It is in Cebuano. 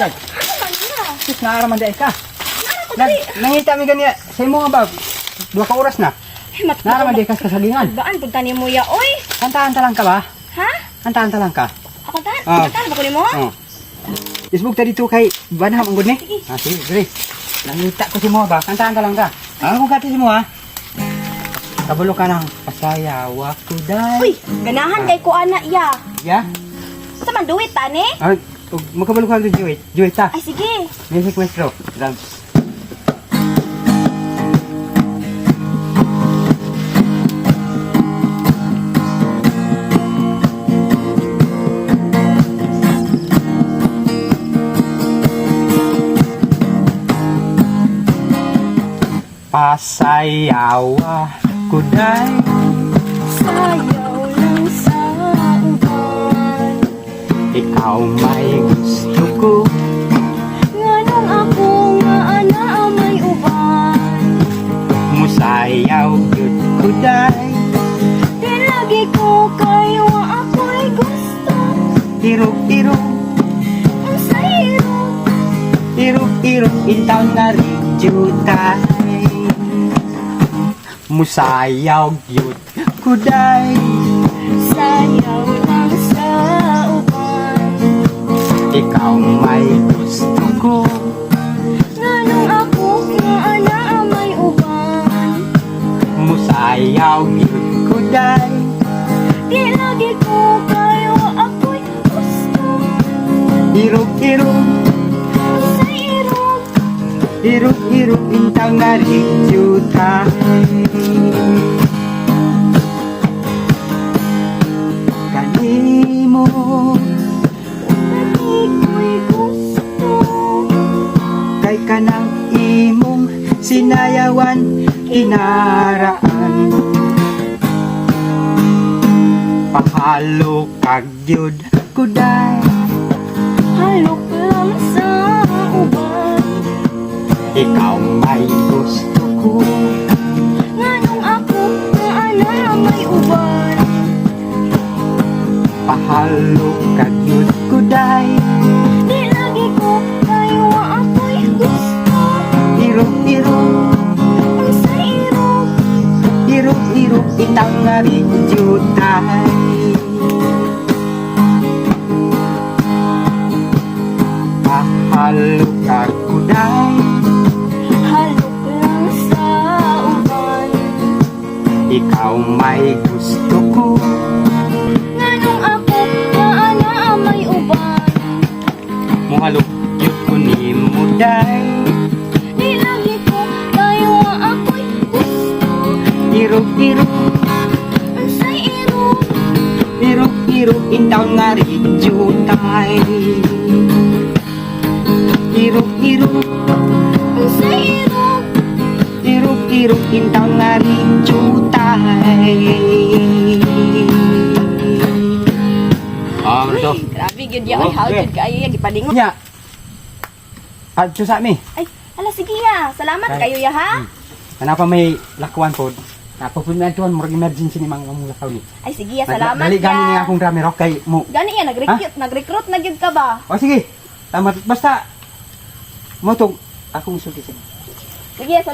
Buntag. Ano man na? Sus, naaraman di ay ka. Nara ko Nag, diri. nangita mi ganiya sa imo nga ba? 2 ka oras na. Ay, mat. Naaraman di ka sa kasagingan. Baan pud tani mo ya oy? Kantaan ta lang ka ba? Ha? Kantaan ta lang ka. Ako tahan. Ah. Tahan ba ko nimo? Oh. Isbog ta dito kay Banham ang gud ni. Sige. Ah, sige, diri. Nangita ko si mo ba? Kantaan ta lang ka. Ah, kung kati si mo ha. Kabulo ka ng pasayawa ko day. Uy, ganahan kay ko ana ya. Ya? Sa man duit tani? Ah, makabalo ka duet. Duet ta. Ay sige. Music maestro. Drums. Pasayawa kuday. Sayaw lang sa uban. Ikaw may gusto ko. Nganong ako nga ana may uban. Musayaw gyud kuday. Di lagi ko kayo ako'y gusto. Irog irog. Unsay irog? Irog irog intaw na rin jutay. Musayaw gyud kuday. Sayaw lang sa uban. Ikaw may gusto ko. Nganong ako nga ana may uban. Musayaw gyud kuday. Di lagi ko kayo ako'y gusto. Irog irog. Unsay irog? Irog irog intaw na rin jutay. Kanimo. Lagi ko'y gusto. Kay kanang imong sinayawan kinaraan. Pahalo kag gyud kuday. Halok lang sa uban. Ikaw may gusto ko. Nganong ako nga ana may uban. Pahalo kag gyud kuday. Di lagi ko kayo ako'y gusto. Irog irog. Unsay irog? Irog irog itang nga jutay. Pahalo kag kuday. Halok lang sa uban. Ikaw may gusto ko. Nganong ako nga ana may uban. Muhalok yun ko ni day. Di lagi ko kayo ako'y gusto. Irog irog. Unsay irog? Irog irog intaw nga rin jutay. Irog irog. Unsay irog? Irog irog intaw nga rin jutay. Ah, Uy, grabe gyud ya. Oy, Oh, how okay. gyud kaayo ya gipalingon. Nya. Adto sa mi. Ay, ala sige ya. Salamat Ay. kayo ya ha. Kana pa may lakwan pod. Napapun na murag emergency ni mang among lakaw ni. Ay sige ya, salamat Dali gani ni ya. akong drummer kay mo. Gani ya nag-recruit na gyud ka ba? O sige. Tama basta mo tong akong sulti sa Sige ya, salamat.